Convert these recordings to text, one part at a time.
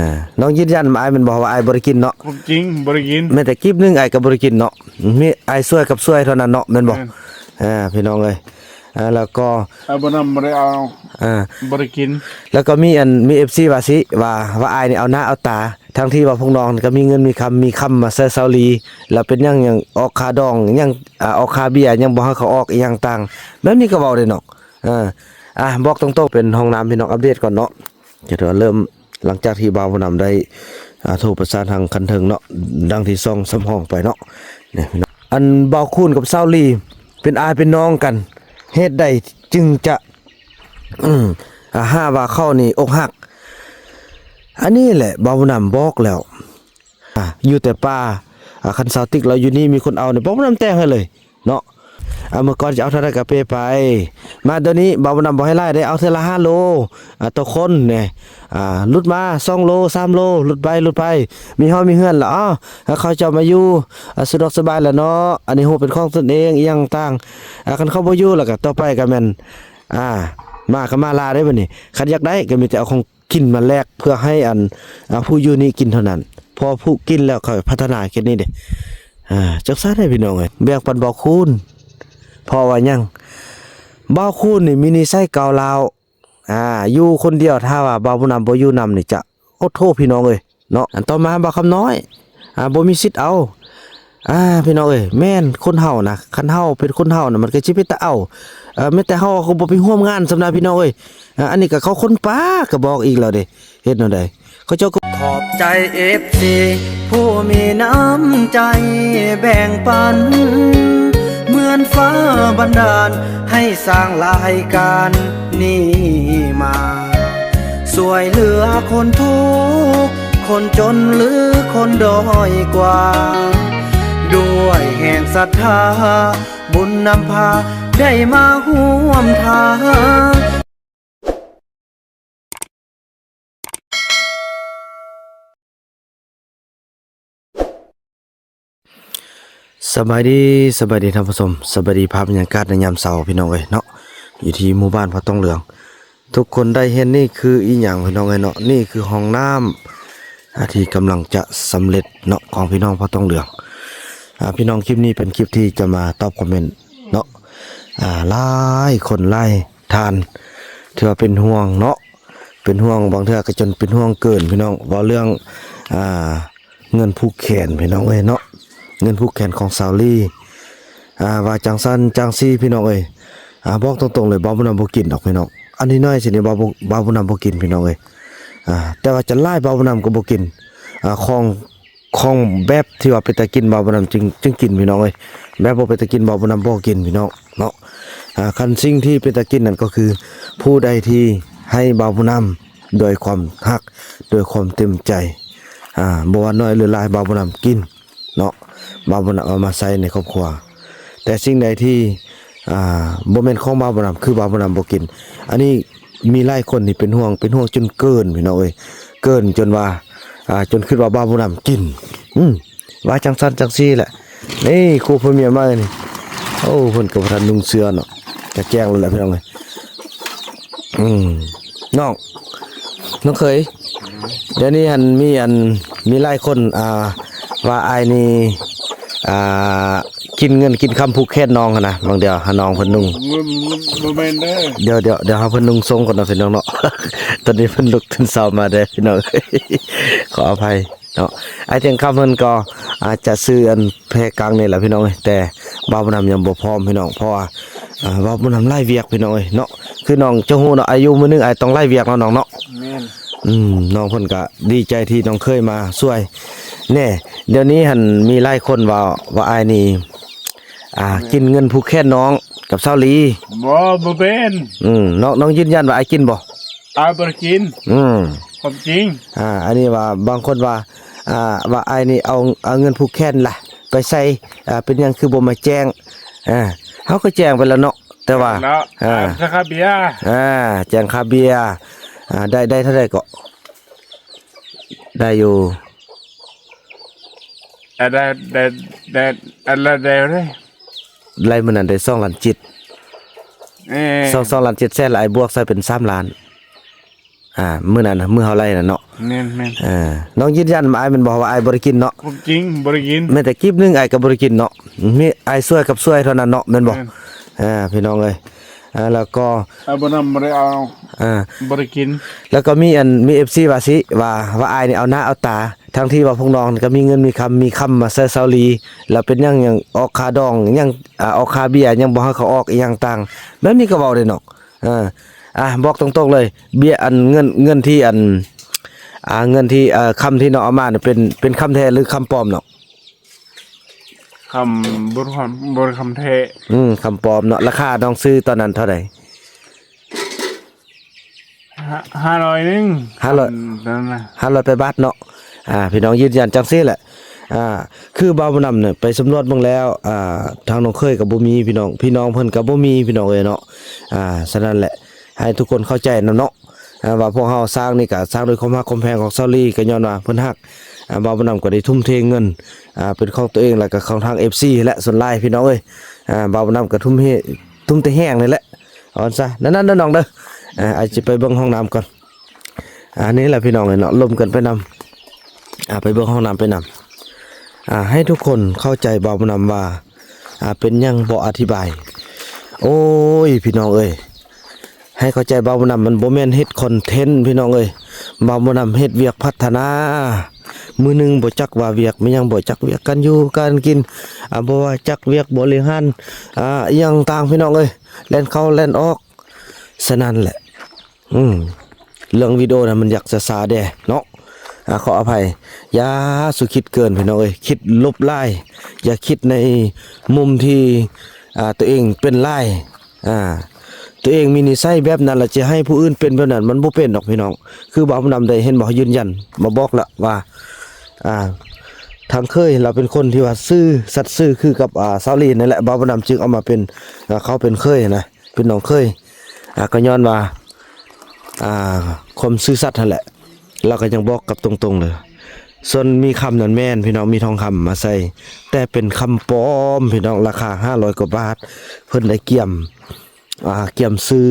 ອ່າ ນ້ອງຢືນຢັນອ້າຍແມ່ນບໍ່ວ່າອ້າຍບໍ່ໄດ້ກິນເນາະ? ຄວາມຈິງບໍ່ໄດ້ກິນ ແມ້ແຕ່ກີບໜຶ່ງອ້າຍກໍບໍ່ໄດ້ກິນເນາະ. ມີອ້າຍຊ່ວຍກັບຊ່ວຍເທົ່ານັ້ນເນາະ ແມ່ນບໍ່? ແມ່ນ ອ່າ ພີ່ນ້ອງເອີຍ ອ່າ ແລ້ວກໍ ອ້າຍບໍ່ນຳບໍ່ໄດ້ເອົາ ອ່າ ບໍ່ໄດ້ກິນ. ແລ້ວກໍມີອັນ ມີເອັຟຊີວ່າຊິ ວ່າ ວ່າອ້າຍນີ້ເອົາໜ້າເອົາຕາ ທັງທີ່ວ່າພວກນ້ອງກໍມີເງິນມີຄຳ ມີຄຳມາໃສ່ເຊົາລີ ແລ້ວເປັນຫຍັງ ຫຍັງອອກຄ່າດອງຫຍັງ ອ່າ ອອກຄ່າເບຍຫຍັງ ບໍ່ໃຫ້ເຂົາອອກອີ່ຫຍັງຕ່າງ ແບບນີ້ກໍເວົ້າໄດ້ເນາະ. ເອີ ອ່າ ບອກຕົງໆ ເປັນຫ້ອງນ້ຳ ພີ່ນ້ອງອັບເດດກ່ອນເນາະ. ຈະເລີ່ມ ຫຼັງຈາກທີ່ບ່າວບຸນນຳໄດ້ ອ່າ ໂທປະສານທາງຂັ້ນເທິງເນາະ ດັ່ງທີ່ຊ່ອງສຳຮອງໄປເນາະ. ນີ້ພີ່ນ້ອງ ອັນບ່າວຄູນກັບສາວລີ ເປັນອ້າຍເປັນນ້ອງກັນ ເຫດໃດຈຶ່ງຈະ ອາ ຫາວ່າເຂົານີ້ອົກຫັກ? ອັນນີ້ແຫຼະ ບ່າວບຸນນຳບອກແລ້ວ ອ່າ ຢູ່ແຕ່ປ່າ ອ່າ ຄັນສາວຕິກລາວຢູ່ນີ້ມີຄົນເອົານີ້ ບ່າວບຸນນຳແຕ່ງໃຫ້ເລີຍເນາະ. ອ່າ ເມື່ອກ່ອນຈະເອົາເທົ່າໃດກະເປໄປ ມາດຽວນີ້ບ່າວບຸນນຳບໍ່ໃຫ້ຫຼາຍເດ້ ເອົາເທື່ອລະຫ້າໂລ ອ່າ ຕໍ່ຄົນແນ່ ອ່າ ຫຼຸດມາສອງໂລ ສາມໂລ ຫຼຸດໄປ ຫຼຸດໄປ ມີເຮືອນ ມີເຮືອນລະ ອ້າວ ເຂົາເຈົ້າມາຢູ່ ອ່າ ສະດວກສະບາຍລະເນາະ. ອັນນີ້ຮູ້ເປັນຂອງຕົນເອງອີ່ຫຍັງຕ່າງ ອ່າ ຄັນເຂົາບໍ່ຢູ່ລະກະຕໍ່ໄປກະແມ່ນ ອ່າ ມາກະມາລາເດ້ບັດນີ້. ຄັນຢາກໄດ້ກະມີແຕ່ເອົາຂອງ ກິນມາແລກເພື່ອໃຫ້ອັນ ອ່າ ຜູ້ຢູ່ນີ້ກິນເທົ່ານັ້ນ ເພາະຜູ້ກິນແລ້ວຄ່ອຍພັດທະນາເຂດນີ້ເດ້. ອ່າ ຈັກຊັ້ນແຫຼະພີ່ນ້ອງເອີຍ ແບ່ງປັນບ່າວຄູນ. ເພາະວ່າຫຍັງ? ບ່າວຄູນນີ້ມີນິໄສກ້າວຮ້າວ ອ່າ ຢູ່ຄົນດຽວ ຖ້າວ່າບ່າວບຸນນຳບໍ່ຢູ່ນຳນີ້ຈະ ໂອ້ໂທ້ ພີ່ນ້ອງເອີຍເນາະ. ອັນຕໍ່ມາບ່າວຄຳນ້ອຍ ອ່າ ບໍ່ມີສິດເອົາ. ອ່າ ພີ່ນ້ອງເອີຍ ແມ່ນຄົນເຮົານະ ຄັນເຮົາເປັນຄົນເຮົານະ ມັນກໍຊິເປັນຕາເອົາ ເອີ ແມ້ແຕ່ເຮົາກໍບໍ່ໄປຮ່ວມງານຊ້ຳນະ ພີ່ນ້ອງເອີຍ. ອ່າ ອັນນີ້ກໍເຂົາຄົນປ່າກໍບອກອີກແລ້ວເດ້ ເຮັດແນວໃດ ເຂົາເຈົ້າກໍ ຂອບໃຈເອັຟຊີຜູ້ມີນ້ຳໃຈແບ່ງປັນ ເໝືອນຟ້າບັນດານໃຫ້ສ້າງລາຍການນີ້ມາ ຊ່ວຍເຫຼືອຄົນທຸກ ຄົນຈົນ ຫຼື ຄົນດ້ອຍກວ່າ ດ້ວຍແຮງສັດທາ ບຸນນຳພາໄດ້ມາຮ່ວມທາງ. ສະບາຍດີ ສະບາຍດີທ່ານຜູ້ຊົມ ສະບາຍດີພາບບັນຍາກາດໃນຍາມເຊົ້າ ພີ່ນ້ອງເອີຍເນາະ ຢູ່ທີ່ໝູ່ບ້ານພະຕ້ອງເຫຼືອງ. ທຸກຄົນໄດ້ເຫັນນີ້ຄືອີ່ຫຍັງ ພີ່ນ້ອງເອີຍເນາະ? ນີ້ຄືຫ້ອງນ້ຳ ອ່າ ທີ່ກຳລັງຈະສຳເລັດເນາະ ຂອງພີ່ນ້ອງພະຕ້ອງເຫຼືອງ. ອ່າ ພີ່ນ້ອງ ຄລິບນີ້ເປັນຄລິບທີ່ຈະມາຕອບຄອມເມັນເນາະ ອ່າ ຫຼາຍຄົນຫຼາຍທ່ານ ທີ່ວ່າເປັນຫ່ວງເນາະ ເປັນຫ່ວງ ບາງເທື່ອກໍຈົນເປັນຫ່ວງເກີນ ພີ່ນ້ອງ ເວົ້າເລື່ອງ ອ່າ ເງິນຜູກແຂນ ພີ່ນ້ອງເອີຍເນາະ ເງິນຜູກແຂນຂອງສາວລີ ອ່າ ວ່າຈັ່ງຊັ້ນຈັ່ງຊີ້ ພີ່ນ້ອງເອີຍ. ອ່າ ບອກຕົງໆເລີຍ ບ່າວບຸນນຳບໍ່ກິນດອກ ພີ່ນ້ອງ ອັນນ້ອຍໆຊີ້ນີ້ ບ່າວ ບ່າວບຸນນຳບໍ່ກິນ ພີ່ນ້ອງເອີຍ. ອ່າ ແຕ່ວ່າຈະຫຼາຍ ບ່າວບຸນນຳກໍບໍ່ກິນ ອ່າ ຂອງ ຂອງແບບທີ່ວ່າເປັນຕາກິນ ບ່າວບຸນນຳຈຶ່ງ ຈຶ່ງກິນ ພີ່ນ້ອງເອີຍ ແບບບໍ່ເປັນຕາກິນ ບ່າວບຸນນຳບໍ່ກິນ ພີ່ນ້ອງເນາະ. ອ່າ ຄັນສິ່ງທີ່ເປັນຕາກິນນັ້ນກໍຄື ຜູ້ໃດທີ່ໃຫ້ບ່າວບຸນນຳດ້ວຍຄວາມຮັກ ດ້ວຍຄວາມເຕັມໃຈ ອ່າ ບໍ່ວ່ານ້ອຍຫຼືຫຼາຍ ບ່າວບຸນນຳກິນເນາະ ບ່າວບຸນນຳເອົາມາໃຊ້ໃນຄອບຄົວ. ແຕ່ສິ່ງໃດທີ່ ອ່າ ບໍ່ແມ່ນຂອງບ່າວບຸນນຳ ຄືບ່າວບຸນນຳບໍ່ກິນ. ອັນນີ້ມີຫຼາຍຄົນນີ້ເປັນຫ່ວງ ເປັນຫ່ວງຈົນເກີນ ພີ່ນ້ອງເອີຍ ເກີນຈົນວ່າ ອ່າ ຈົນຄິດວ່າບ່າວບຸນນຳກິນ ອືມ ວ່າຈັ່ງຊັ້ນຈັ່ງຊີ້ແຫຼະ. ນີ້ຄູ່ຜົວເມຍໃໝ່ນີ້ ໂອ້ ເພິ່ນກໍບໍ່ທັນນຸ່ງເສື້ອເນາະ ກະແຈ້ງແລ້ວແຫຼະ ພີ່ນ້ອງເອີຍ. ອືມ ນ້ອງ ນ້ອງເຂີຍ ດຽວນີ້ຫັ້ນມີອັນ ມີຫຼາຍຄົນ ອ່າ ວ່າອ້າຍນີ້ ອ່າ ກິນເງິນກິນຄຳຜູກແຂນນ້ອງຫັ້ນນະ ບາງດຽວຫານ້ອງເພິ່ນນຸ່ງ ບໍ່ ບໍ່ ບໍ່ແມ່ນເດີ. ດຽວ ດຽວ ດຽວຫາເພິ່ນນຸ່ງສົ່ງກ່ອນເນາະ ພີ່ນ້ອງເນາະ. ຕອນນີ້ເພິ່ນລຸກຕື່ນເຊົ້າມາເດີ ພີ່ນ້ອງ ຂໍອະໄພເນາະ. ອ້າຍທ່ຽງຄຳເພິ່ນກໍອາດຈະຊື້ອັນແພກາງນີ້ແຫຼະ ພີ່ນ້ອງເອີຍ ແຕ່ບ່າວບຸນນຳຍັງບໍ່ພ້ອມ ພີ່ນ້ອງ ເພາະວ່າ ອ່າ ບ່າວບຸນນຳຫຼາຍວຽກ ພີ່ນ້ອງເອີຍເນາະ. ຄືນ້ອງຈະຮູ້ເນາະ ອາຍຸມື້ໜຶ່ງອ້າຍຕ້ອງຫຼາຍວຽກເນາະ ນ້ອງເນາະ. ແມ່ນ ອືມ ນ້ອງເພິ່ນກະດີໃຈທີ່ນ້ອງເຂີຍມາຊ່ວຍແນ່. ດຽວນີ້ຫັ້ນມີຫຼາຍຄົນວ່າ ວ່າອ້າຍນີ້ ອ່າ ກິນເງິນຜູກແຂນນ້ອງກັບສາວລີ. ບໍ່ ບໍ່ເປັນ. ອືມ ນ້ອງ ນ້ອງຢືນຢັນວ່າອ້າຍກິນບໍ່? ອ້າຍບໍ່ໄດ້ກິນ. ອືມ ຄວາມຈິງ. ອ່າ ອັນນີ້ວ່າບາງຄົນວ່າ ອ່າ ວ່າອ້າຍນີ້ເອົາ ເອົາເງິນຜູກແຂນລະໄປໃສ ອ່າ ເປັນຫຍັງຄືບໍ່ມາແຈ້ງ? ອ່າ ເຮົາກໍແຈ້ງໄປແລ້ວເນາະ ແຕ່ວ່າ ແລ້ວ ອ່າ ແຈ້ງຄ່າເບຍ ອ່າ ແຈ້ງຄ່າເບຍ ອ່າ ໄດ້ ໄດ້ເທົ່າໃດເກາະ? ໄດ້ຢູ່ ອ່າ ໄດ້ ໄດ້ ໄດ້ ອັນລະໄດ້ເທົ່າໃດ? ໄລ່ມື້ນັ້ນໄດ້ສອງລ້ານເຈັດ ເອີ ສອງ ສອງລ້ານເຈັດແສນ ລະອ້າຍບວກໃສ່ເປັນສາມລ້ານ. ອ່າ ມື້ນັ້ນນະ ມື້ເຮົາໄລ່ນະເນາະ ແມ່ນ ແມ່ນ ເອີ ນ້ອງຢືນຢັນອ້າຍແມ່ນບໍ່ວ່າອ້າຍບໍ່ໄດ້ກິນເນາະ? ຄວາມຈິງບໍ່ໄດ້ກິນ ແມ້ແຕ່ກີບໜຶ່ງອ້າຍກໍບໍ່ໄດ້ກິນເນາະ ມີອ້າຍຊ່ວຍກັບຊ່ວຍເທົ່ານັ້ນເນາະ ແມ່ນບໍ່? ແມ່ນ ເອີ ພີ່ນ້ອງເອີຍ ອ່າ ແລ້ວກໍ ອ້າຍບໍ່ນຳບໍ່ໄດ້ເອົາ ອ່າ ບໍ່ໄດ້ກິນ ແລ້ວກໍມີອັນ ມີເອັຟຊີວ່າຊິ ວ່າ ວ່າອ້າຍນີ້ເອົາໜ້າເອົາຕາ ທັງທີ່ວ່າພວກນ້ອງກໍມີເງິນມີຄຳ ມີຄຳມາໃສ່ຊາວລີ ແລ້ວເປັນຫຍັງ ຫຍັງອອກຄ່າດອງຫຍັງ ອ່າ ອອກຄ່າເບ້ຍຫຍັງບໍ່ໃຫ້ເຂົາອອກອີ່ຫຍັງຕ່າງ ແບບນີ້ກໍເວົ້າໄດ້ເນາະ ເອີ ອ່າ ບອກຕົງໆເລີຍ ເບ້ຍ ອັນ ເງິນ ເງິນທີ່ ອັນ ອ່າ ເງິນທີ່ ເອີ ຄຳທີ່ນ້ອງເອົາມານີ້ເປັນ ເປັນຄຳແທ້ ຫຼື ຄຳປອມເນາະ? ຄຳ ບໍ່ ຄຳ ບໍ່ ຄຳແທ້ ອືມ ຄຳປອມເນາະ ລາຄານ້ອງຊື້ຕອນນັ້ນເທົ່າໃດ? ຫ້າ ຫ້າຮ້ອຍໜຶ່ງ ຫ້າຮ້ອຍ ນັ້ນນະ ຫ້າຮ້ອຍປາຍບາດເນາະ ອ່າ ພີ່ນ້ອງຢືນຢັນຈັ່ງຊີ້ແຫຼະ ອ່າ ຄືບ່າວບຸນນຳນີ້ໄປສຳຫຼວດເບິ່ງແລ້ວ ອ່າ ທາງນ້ອງເຂີຍກໍບໍ່ມີ ພີ່ນ້ອງ ພີ່ນ້ອງເພິ່ນກໍບໍ່ມີ ພີ່ນ້ອງເອີຍເນາະ ອ່າ ສະນັ້ນແຫຼະ ໃຫ້ທຸກຄົນເຂົ້າໃຈນຳເນາະ ອ່າ ວ່າພວກເຮົາສ້າງນີ້ກໍສ້າງດ້ວຍຄວາມຮັກຄວາມແພງຂອງຊາວລີ ກໍຍ້ອນວ່າເພິ່ນຮັກ ອ່າ ບ່າວບຸນນຳກໍໄດ້ທຸ່ມເທເງິນ ອ່າ ເປັນຂອງຕົວເອງ ແລ້ວກໍຂອງທາງເອັຟຊີແຫຼະ ສ່ວນຫຼາຍ ພີ່ນ້ອງເອີຍ ອ່າ ບ່າວບຸນນຳກໍທຸ່ມເທ ທຸ່ມແຕ່ແຮງນີ້ແຫຼະ ເອົາຊັ້ນ ນັ້ນໆເດີນ້ອງເດີ ອ່າ ອ້າຍຊິໄປເບິ່ງຫ້ອງນ້ຳກ່ອນ ອ່າ ນີ້ແຫຼະພີ່ນ້ອງເອີຍເນາະ ລົມກັນໄປນຳ ອ່າ ໄປເບິ່ງຫ້ອງນ້ຳໄປນຳ ອ່າ ໃຫ້ທຸກຄົນເຂົ້າໃຈບ່າວບຸນນຳວ່າ ອ່າ ເປັນຫຍັງບໍ່ອະທິບາຍ ໂອ້ຍ ພີ່ນ້ອງເອີຍ ໃຫ້ເຂົ້າໃຈບ່າວບຸນນຳ ມັນບໍ່ແມ່ນເຮັດຄອນເທັນ ພີ່ນ້ອງເອີຍ ບ່າວບຸນນຳເຮັດວຽກພັດທະນາ ມື້ໜຶ່ງບໍ່ຈັກວ່າວຽກແມ່ນຫຍັງ ບໍ່ຈັກວຽກການຢູ່ການກິນ ອ່າ ບໍ່ວ່າຈັກວຽກບໍລິຫານ ອ່າ ອີ່ຫຍັງຕ່າງ ພີ່ນ້ອງເອີຍ ແລ່ນເຂົ້າແລ່ນອອກ ສະນັ້ນແຫຼະ ອືມ ເລື່ອງວິດີໂອນະ ມັນຢາກຊ້າໆແດ່ເນາະ ອ່າ ຂໍອະໄພ ຢ່າສຸຄິດເກີນ ພີ່ນ້ອງເອີຍ ຄິດລົບຫຼາຍ ຢ່າຄິດໃນມຸມທີ່ ອ່າ ຕົວເອງເປັນຫຼາຍ ອ່າ ຕົວເອງມີນິໄສແບບນັ້ນ ແລ້ວຈະໃຫ້ຜູ້ອື່ນເປັນແບບນັ້ນ ມັນບໍ່ເປັນດອກ ພີ່ນ້ອງ ຄືບ່າວບຸນນຳໄດ້ເຫັນບໍ່ ຢືນຢັນມາບອກລະວ່າ ອ່າ ທາງເຂີຍລາວເປັນຄົນທີ່ວ່າຊື່ ສັດຊື່ຄືກັບ ອ່າ ຊາວລີນັ້ນແຫຼະ ບ່າວບຸນນຳຈຶ່ງເອົາມາເປັນ ອ່າ ເຂົາເປັນເຂີຍນະ ເປັນນ້ອງເຂີຍ ອ່າ ກໍຍ້ອນວ່າ ອ່າ ຄວາມຊື່ສັດຫັ້ນແຫຼະ ລາວກໍຍັງບອກກັບຕົງໆເລີຍ ສ່ວນມີຄຳນັ້ນແມ່ນ ພີ່ນ້ອງ ມີທອງຄຳມາໃສ່ ແຕ່ເປັນຄຳປອມ ພີ່ນ້ອງ ລາຄາຫ້າຮ້ອຍກວ່າບາດ ເພິ່ນໄດ້ກຽມ ອ່າ ກຽມຊື້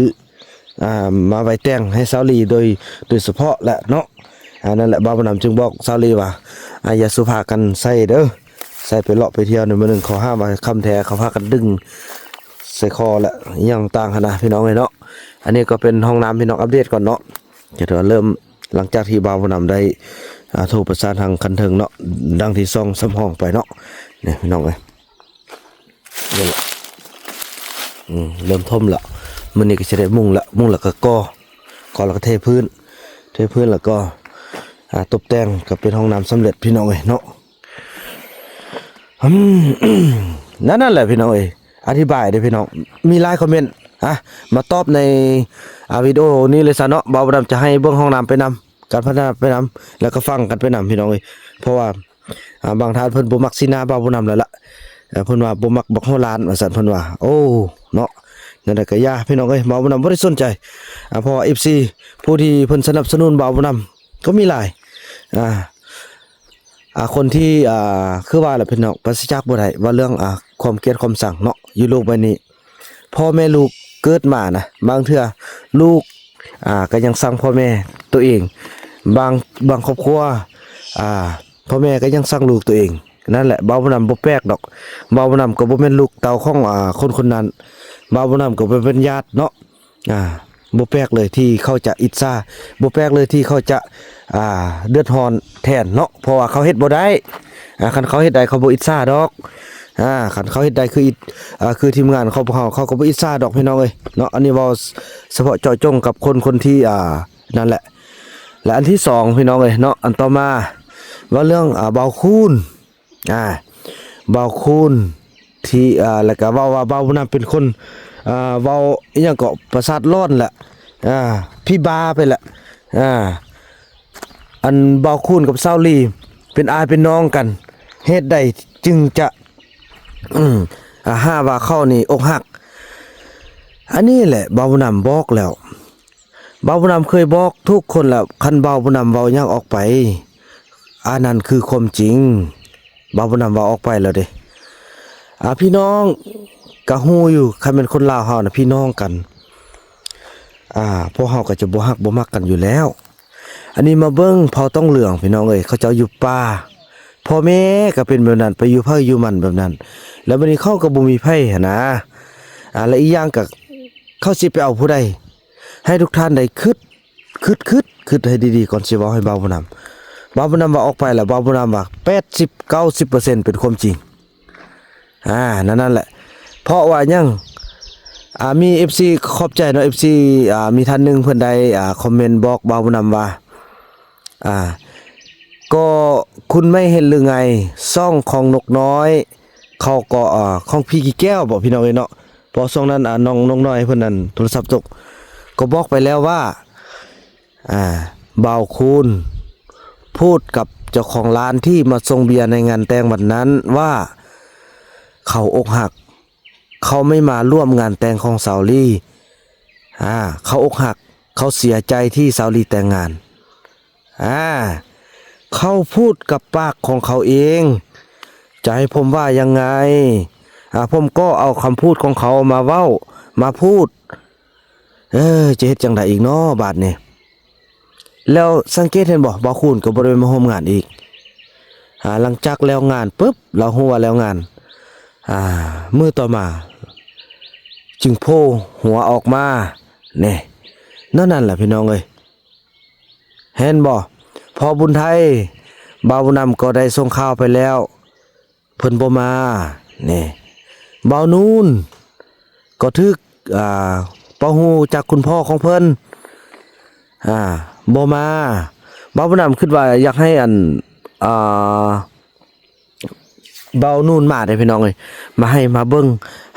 ອ່າ ມາໄວ້ແຕ່ງໃຫ້ຊາວລີໂດຍ ໂດຍສະເພາະແຫຼະເນາະ ອ່າ ນັ້ນແຫຼະ ບ່າວບຸນນຳຈຶ່ງບອກຊາວລີວ່າ ອ່າ ຢ່າສູ່ພາກັນໃສ່ເດີ ໃສ່ໄປເລາະໄປທ່ຽວໃນມື້ໜຶ່ງ ເຂົາຫາວ່າຄຳແທ້ ເຂົາພາກັນດຶງໃສ່ຄໍແລະ ອີ່ຫຍັງຕ່າງຫັ້ນນະ ພີ່ນ້ອງເອີຍເນາະ ອັນນີ້ກໍເປັນຫ້ອງນ້ຳ ພີ່ນ້ອງ ອັບເດດກ່ອນເນາະ ຈະຖືວ່າເລີ່ມ ຫຼັງຈາກທີ່ບ່າວບຸນນຳໄດ້ ອ່າ ໂທປະສານທາງຂັ້ນເທິງເນາະ ດັ່ງທີ່ສອງສຳຮອງໄປເນາະ ນີ້ ພີ່ນ້ອງເອີຍ ນີ້ແຫຼະ ອືມ ເລີ່ມຖົມລະ ມື້ນີ້ກໍຊິໄດ້ມຸງລະ ມຸງລະກໍກໍ່ ກໍ່ລະກໍເທພື້ນ ເທພື້ນລະກໍ ອ່າ ຕົບແຕ່ງ ກໍເປັນຫ້ອງນ້ຳສຳເລັດ ພີ່ນ້ອງເອີຍເນາະ ອືມ ນັ້ນ ນັ້ນແຫຼະ ພີ່ນ້ອງເອີຍ ອະທິບາຍເດີ້ ພີ່ນ້ອງ ມີຫຼາຍຄອມເມັນ ອ່າ ມາຕອບໃນ ອ່າ ວິດີໂອນີ້ເລີຍຊະເນາະ ບ່າວບຸນນຳຈະໃຫ້ເບິ່ງຫ້ອງນ້ຳໄປນຳ ການພັດທະນາໄປນຳ ແລ້ວກໍຟັງກັນໄປນຳ ພີ່ນ້ອງເອີຍ ເພາະວ່າ ອ່າ ບາງທ່ານເພິ່ນບໍ່ມັກສີໜ້າບ່າວບຸນນຳແລ້ວລະ ເພິ່ນວ່າບໍ່ມັກບັກຫົວລ້ານວ່າຊັ້ນ ເພິ່ນວ່າ ໂອ້ ເນາະ ແນວໃດກໍຢ່າ ພີ່ນ້ອງເອີຍ ບ່າວບຸນນຳບໍ່ໄດ້ສົນໃຈ ອ່າ ເພາະວ່າເອັຟຊີຜູ້ທີ່ເພິ່ນສະໜັບສະໜູນບ່າວບຸນນຳກໍມີຫຼາຍ ອ່າ ອ່າ ຄົນທີ່ ອ່າ ຄືວ່າລະ ພີ່ນ້ອງ ປາສະຈາກບໍ່ໄດ້ ວ່າເລື່ອງ ອ່າ ຄວາມກຽດຄວາມຊັງເນາະ ຢູ່ໂລກໃບນີ້ ພໍ່ແມ່ລູກເກີດມານະ ບາງເທື່ອລູກ ອ່າ ກໍຍັງຊັງພໍ່ແມ່ຕົວເອງ ບາງ ບາງຄອບຄົວ ອ່າ ພໍ່ແມ່ກໍຍັງຊັງລູກຕົວເອງ ນັ້ນແຫຼະ ບ່າວບຸນນຳບໍ່ແປກດອກ ບ່າວບຸນນຳກໍບໍ່ແມ່ນລູກເຕົ້າຂອງ ອ່າ ຄົນຄົນນັ້ນ ບ່າວບຸນນຳກໍບໍ່ແມ່ນຍາດເນາະ ອ່າ ບໍ່ແປກເລີຍທີ່ເຂົາຈະອິດສາ ບໍ່ແປກເລີຍທີ່ເຂົາຈະ ອ່າ ເດືອດຮ້ອນແທນເນາະ ເພາະວ່າເຂົາເຮັດບໍ່ໄດ້ ອ່າ ຄັນເຂົາເຮັດໄດ້ເຂົາບໍ່ອິດສາດອກ ອ່າ ຄັນເຂົາເຮັດໄດ້ຄືອິດ ອ່າ ຄືທີມງານຂອງພວກເຮົາ ເຂົາກໍບໍ່ອິດສາດອກ ພີ່ນ້ອງເອີຍເນາະ ອັນນີ້ເວົ້າສະເພາະເຈາະຈົງກັບຄົນ ຄົນທີ່ ອ່າ ນັ້ນແຫຼະ ແລະ ອັນທີສອງ ພີ່ນ້ອງເອີຍເນາະ ອັນຕໍ່ມາເວົ້າເລື່ອງ ອ່າ ບ່າວຄູນ ອ່າ ບ່າວຄູນທີ່ ອ່າ ແລ້ວກໍເວົ້າວ່າບ່າວບຸນນຳເປັນຄົນ ອ່າ ເວົ້າອີ່ຫຍັງເກາະ ປະສາດຫຼອນແຫຼະ ອ່າ ຜີບ້າໄປແຫຼະ ອ່າ ອັນບ່າວຄູນກັບສາວລີເປັນອ້າຍເປັນນ້ອງກັນ ເຫດໃດຈຶ່ງຈະ ອາ ຫາວ່າເຂົານີ້ອົກຫັກ ອັນນີ້ແຫຼະບ່າວບຸນນຳບອກແລ້ວ ບ່າວບຸນນຳເຄີຍບອກທຸກຄົນແລ້ວ ຄັນບ່າວບຸນນຳເວົ້າຫຍັງອອກໄປ ອັນນັ້ນຄືຄວາມຈິງ ບ່າວບຸນນຳເວົ້າອອກໄປແລ້ວເດ້ ອາ ພີ່ນ້ອງກະຮູ້ຢູ່ ຄັນແມ່ນຄົນລາວເຮົານະ ພີ່ນ້ອງກັນ ອາ ພວກເຮົາກະຈະບໍ່ຮັກບໍ່ມັກກັນຢູ່ແລ້ວ ອັນນີ້ມາເບິ່ງເຜົ່າຕ້ອງເຫຼືອງ ພີ່ນ້ອງເອີຍ, ເຂົາເຈົ້າຢູ່ປ່າ, ພໍ່ແມ່ກໍເປັນແບບນັ້ນ, ໄປຢູ່ໃຜຢູ່ມັນແບບນັ້ນ, ແລ້ວບັດນີ້ເຂົາກໍບໍ່ມີໃຜຫັ້ນນາ. ອ່າ ແລະ ອີກຢ່າງກໍເຂົາຊິໄປເອົາຜູ້ໃດ? ໃຫ້ທຸກທ່ານໄດ້ຄິດ ຄິດ ຄິດ ຄິດໃຫ້ດີໆກ່ອນຊິເວົ້າໃຫ້ບ່າວບຸນນຳ. ບ່າວບຸນນຳວ່າອອກໄປແລ້ວ, ບ່າວບຸນນຳວ່າແປດສິບ ເກົ້າສິບເປີເຊັນເປັນຄວາມຈິງ. ອ່າ ນັ້ນ ນັ້ນແຫຼະ. ເພາະວ່າຫຍັງ? ອ່າ ມີເອັຟຊີ ຂອບໃຈເນາະ ເອັຟຊີ ອ່າ ມີທ່ານໜຶ່ງເພິ່ນໄດ້ ອ່າ ຄອມເມັນບອກບ່າວບຸນນຳວ່າ ອ່າ ກໍຄຸນໄມ່ເຫັນຫຼືໄງ ຊ່ອງຂອງນົກນ້ອຍ ເຂົາກໍ ອ່າ ຂອງພີ່ກີແກ້ວບໍ ພີ່ນ້ອງເອີຍເນາະ. ເພາະຊ່ວງນັ້ນ ອ່າ ນ້ອງນົກນ້ອຍເພິ່ນນັ້ນໂທລະສັບຕົກ ກໍບອກໄປແລ້ວວ່າ ອ່າ ບ່າວຄູນ ພູດກັບເຈົ້າຂອງຮ້ານທີ່ມາສົ່ງເບຍໃນງານແຕ່ງວັນນັ້ນວ່າ ເຂົາອົກຫັກ, ເຂົາໄມ່ມາຮ່ວມງານແຕ່ງຂອງສາວລີ. ອ່າ ເຂົາອົກຫັກ, ເຂົາເສຍໃຈທີ່ສາວລີແຕ່ງງານ. ອ່າ ເຂົາພູດກັບປາກຂອງເຂົາເອງ, ຈະໃຫ້ຜົມວ່າຍັງໄງ? ອ່າ ຜົມກໍເອົາຄຳພູດຂອງເຂົາມາເວົ້າ ມາພູດ. ເອີ ຈະເຮັດຈັ່ງໃດອີກເນາະບາດນີ້? ແລ້ວສັງເກດເຫັນບໍ່? ບ່າວຄູນກໍບໍ່ໄດ້ມາຮ່ວມງານອີກ. ອ່າ ຫຼັງຈາກແລ້ວງານປຶບ, ລາວຮູ້ວ່າແລ້ວງານ, ອ່າ ມື້ຕໍ່ມາຈຶ່ງໂຜ່ຫົວອອກມາ. ແນ່ ແນວນັ້ນແຫຼະ ພີ່ນ້ອງເອີຍ. ເຫັນບໍ່? ພໍ່ບຸນໄທ ບ່າວບຸນນຳກໍໄດ້ສົ່ງຂ່າວໄປແລ້ວ, ເພິ່ນບໍ່ມາ. ນີ້ ບ່າວນູນກໍຖືກ ອ່າ ເປົ່າຫູຈາກຄຸນພໍ່ຂອງເພິ່ນ ອ່າ ບໍ່ມາ. ບ່າວບຸນນຳຄິດວ່າຢາກໃຫ້ອັນ ອ່າ ບ່າວນູນມາເດ້ ພີ່ນ້ອງເອີຍ, ມາໃຫ້ມາເບິ່ງ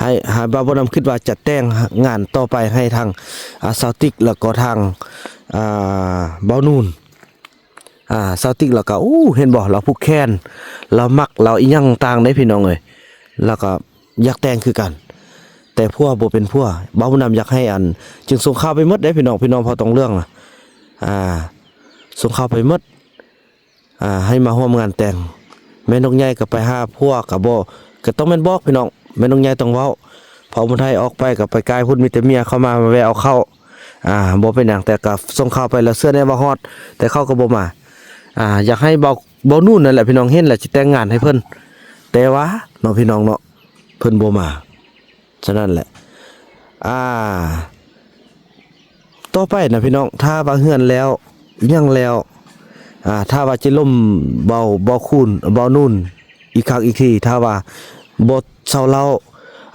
ໃຫ້ ໃຫ້ ບ່າວບຸນນຳຄິດວ່າຈະແຕ່ງງານຕໍ່ໄປໃຫ້ທາງ ອ່າ ສາວຕິກ ແລ້ວກໍທາງ ອ່າ ບ່າວນູນ. ອ່າ ສາວຕິກລາວກໍ ໂອ້ ເຫັນບໍ່ ລາວຜູກແຂນ ລາວມັກ ລາວອີ່ຫຍັງຕ່າງເດ້ ພີ່ນ້ອງເອີຍ, ລາວກໍຢາກແຕ່ງຄືກັນ ແຕ່ຜົວບໍ່ເປັນຜົວ. ບ່າວບຸນນຳຢາກໃຫ້ອັນ ຈຶ່ງສົ່ງຂ່າວໄປໝົດເດ້ ພີ່ນ້ອງ, ພີ່ນ້ອງເຜົ່າຕ້ອງເຫຼືອງນະ ອ່າ ສົ່ງຂ່າວໄປໝົດ ອ່າ ໃຫ້ມາຮ່ວມງານແຕ່ງ. ແມ່ນົກໃຫຍ່ກໍໄປຫາຜົວກໍບໍ່ ກໍຕ້ອງແມ່ນບອກ ພີ່ນ້ອງ, ແມ່ນົກໃຫຍ່ຕ້ອງເວົ້າ. ເພາະຜູ້ໄທອອກໄປກໍໄປກາຍພຸ້ນ ມີແຕ່ເມຍເຂົ້າມາ ມາແວ່ເອົາເຂົ້າ. ອ່າ ບໍ່ເປັນຫຍັງ, ແຕ່ກໍສົ່ງຂ່າວໄປແລ້ວ ເຊື່ອແນ່ວ່າຮອດ, ແຕ່ເຂົາກໍບໍ່ມາ. ອ່າ ຢາກໃຫ້ເບົາ ເບົານູນນັ້ນແຫຼະ ພີ່ນ້ອງ, ເຫັນແລ້ວຊິແຕ່ງງານໃຫ້ເພິ່ນ, ແຕ່ວ່າເນາະ ພີ່ນ້ອງເນາະ ເພິ່ນບໍ່ມາ. ສະນັ້ນແຫຼະ ອ່າ ຕໍ່ໄປນະ ພີ່ນ້ອງ, ຖ້າວ່າເຮືອນແລ້ວ ຫຍັງແລ້ວ ອ່າ ຖ້າວ່າຈະລົມເບົາ ເບົາຄູນ ເບົານູນອີກຄັ້ງອີກທີ, ຖ້າວ່າບໍ່ເຊົາເຫຼົ້າ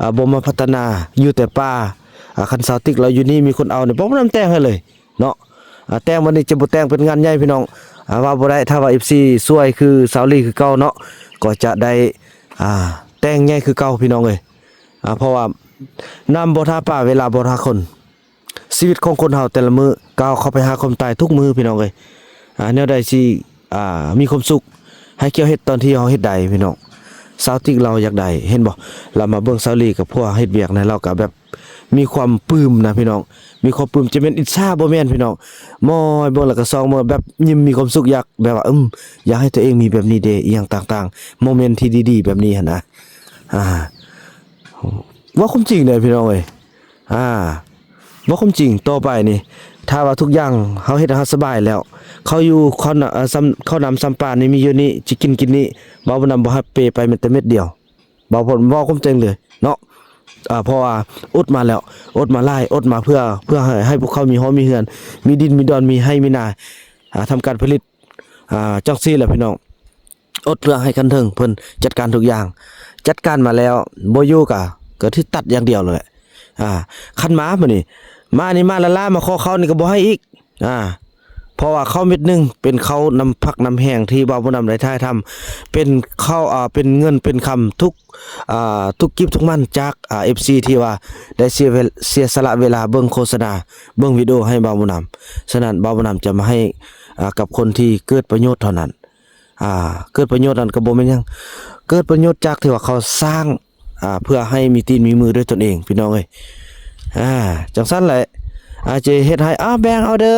ອ່າ ບໍ່ມາພັດທະນາ ຢູ່ແຕ່ປ່າ, ອ່າ ຄັນສາວຕິກລາວຢູ່ນີ້ມີຄົນເອົານີ້ ບໍ່ນຳແຕ່ງໃຫ້ເລີຍເນາະ. ອ່າ ແຕ່ງວັນນີ້ຈະບໍ່ແຕ່ງເປັນງານໃຫຍ່ ພີ່ນ້ອງ, ອ່າ ວ່າບໍ່ໄດ້. ຖ້າວ່າເອັຟຊີຊ່ວຍຄືສາວລີຄືເກົ່າເນາະ ກໍຈະໄດ້ ອ່າ ແຕ່ງໃຫຍ່ຄືເກົ່າ ພີ່ນ້ອງເອີຍ. ອ່າ ເພາະວ່ານ້ຳບໍ່ຖ້າປາ ເວລາບໍ່ຖ້າຄົນ. ຊີວິດຂອງຄົນເຮົາແຕ່ລະມື້ ກ້າວເຂົ້າໄປຫາຄວາມຕາຍທຸກມື້ ພີ່ນ້ອງເອີຍ. ອ່າ ແນວໃດຊິ ອ່າ ມີຄວາມສຸກ ໃຫ້ກ່ຽວເຮັດຕອນທີ່ເຮົາເຮັດໄດ້ ພີ່ນ້ອງ. ສາວຕິກລາວຢາກໄດ້ ເຫັນບໍ່? ລາວມາເບິ່ງສາວລີກັບຜົວເຮັດວຽກນະ ລາວກໍແບບມີຄວາມປຶ້ມນະ ພີ່ນ້ອງ, ມີຄວາມປຶ້ມ. ຈະແມ່ນອິດສາບໍ່ແມ່ນ ພີ່ນ້ອງ, ມອຍເບິ່ງແລ້ວກໍສ່ອງເບິ່ງ ແບບຍິ້ມມີຄວາມສຸກ, ຢາກແບບວ່າ ອືມ ຢາກໃຫ້ຕົວເອງມີແບບນີ້ເດ ອີ່ຫຍັງຕ່າງໆ ໂມເມັນທີ່ດີໆແບບນີ້ຫັ້ນນະ. ອ່າ ເວົ້າຄວາມຈິງເດີ ພີ່ນ້ອງເອີຍ. ອ່າ ເວົ້າຄວາມຈິງ ຕໍ່ໄປນີ້ ຖ້າວ່າທຸກຢ່າງເຮົາເຮັດໃຫ້ເຮົາສະບາຍແລ້ວ, ເຂົ້າຢູ່ ເຂົ້ານ- ເອີ່ ຊຳ ເຂົ້ານ້ຳຊຳປານີ້ມີຢູ່ນີ້, ຊິກິນກິນນີ້, ເວົ້ານຳ ບໍ່ຮັບເປໄປແມ້ແຕ່ເມັດດຽວ. ເວົ້າ ເວົ້າຄວາມຈິງເລີຍເນາະ. ອ່າ ເພາະວ່າອົດມາແລ້ວ, ອົດມາຫຼາຍ, ອົດມາເພື່ອ ເພື່ອໃຫ້ ໃຫ້ພວກເຂົາມີຫໍມີເຮືອນ, ມີດິນມີດອນ, ມີໄຮ່ມີນາ, ອ່າ ທຳການຜະລິດ. ອ່າ ຈັ່ງຊີ້ແຫຼະ ພີ່ນ້ອງ, ອົດເພື່ອໃຫ້ຄັນເທິງເພິ່ນຈັດການທຸກຢ່າງ, ຈັດການມາແລ້ວ ບໍ່ຢູ່ກະ ກະຖືຕັດຢ່າງດຽວໂລດແຫຼະ. ອ່າ ຄັນມາມື້ນີ້ ມານີ້ມາລ້າໆ ມາຂໍເຂົ້ານີ້ກໍບໍ່ໃຫ້ອີກ. ອ່າ ເພາະວ່າເຂົ້າເມັດໜຶ່ງເປັນເຂົ້ານ້ຳພັກນ້ຳແຮງທີ່ບ່າວບຸນນຳໄດ້ຖ່າຍທຳ, ເປັນເຂົ້າ ອ່າ ເປັນເງິນເປັນຄຳທຸກ ອ່າ ທຸກກິບທຸກມັນຈາກ ອ່າ ເອັຟຊີ ທີ່ວ່າໄດ້ເສຍເວ- ເສຍສະຫຼະເວລາເບິ່ງໂຄສະນາ ເບິ່ງວິດີໂອໃຫ້ບ່າວບຸນນຳ. ສະນັ້ນ ບ່າວບຸນນຳຈະມາໃຫ້ ອ່າ ກັບຄົນທີ່ເກີດປະໂຫຍດເທົ່ານັ້ນ. ອ່າ ເກີດປະໂຫຍດນັ້ນກໍບໍ່ແມ່ນຫຍັງ, ເກີດປະໂຫຍດຈາກທີ່ວ່າເຂົາສ້າງ ອ່າ ເພື່ອໃຫ້ມີຕີນມີມືດ້ວຍຕົນເອງ ພີ່ນ້ອງເອີຍ. ອ່າ ຈັ່ງຊັ້ນແຫຼະ. ອາ ຈະເຮັດໃຫ້ ອາ ແບ່ງເອົາເດີ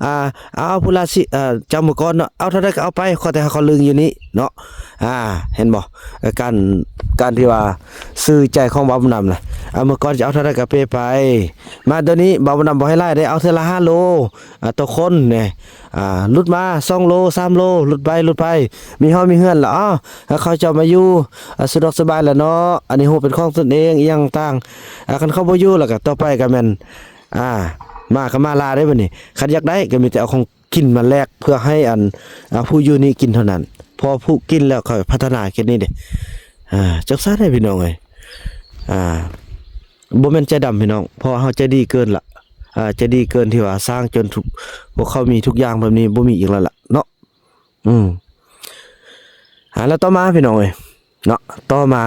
ອາ ເອົາຜູ້ລະຊິ ອາ ຈຳມື້ກ່ອນເນາະ ເອົາເທົ່າໃດກໍເອົາໄປ ຂໍແຕ່ເຮົາເຂົ້າລຶງຢູ່ນີ້ເນາະ ອາ ເຫັນບໍ່? ການ ການທີ່ວ່າຊື້ໃຈຂອງບ່າວບຸນນຳນະ ອາ ມື້ກ່ອນຈະເອົາເທົ່າໃດກໍເປໄປ ມາດຽວນີ້ບ່າວບຸນນຳບໍ່ໃຫ້ຫຼາຍເດ້ ເອົາເທື່ອລະຫ້າໂລ ອາ ຕໍ່ຄົນແນ່ ອາ ຫຼຸດມາສອງໂລ ສາມໂລ ຫຼຸດໄປ ຫຼຸດໄປ ມີເຮືອນ ມີເຮືອນລະ ເອົາ ເຂົາເຈົ້າມາຢູ່ ອາ ສະດວກສະບາຍລະເນາະ ອັນນີ້ຮູ້ເປັນຂອງຕົນເອງ ອີ່ຫຍັງຕ່າງ ອາ ຄັນເຂົາບໍ່ຢູ່ລະກະຕໍ່ໄປກະແມ່ນ ອາ ມາກະມາລາເດ້ບັດນີ້ ຄັນຢາກໄດ້ກະມີແຕ່ເອົາຂອງກິນມາແລກ ເພື່ອໃຫ້ອັນ ອາ ຜູ້ຢູ່ນີ້ກິນເທົ່ານັ້ນ ເພາະຜູ້ກິນແລ້ວຄ່ອຍພັດທະນາເຂດນີ້ເດ້ ອາ ຈັກຊັ້ນເດ້ພີ່ນ້ອງເອີຍ ອາ ບໍ່ແມ່ນໃຈດຳພີ່ນ້ອງ ເພາະວ່າເຮົາໃຈດີເກີນລະ ອາ ໃຈດີເກີນທີ່ວ່າສ້າງຈົນທຸກ ພວກເຂົາມີທຸກຢ່າງແບບນີ້ ບໍ່ມີອີກແລ້ວລະເນາະ ອືມ ອາ ແລ້ວຕໍ່ມາພີ່ນ້ອງເອີຍເນາະ ຕໍ່ມາ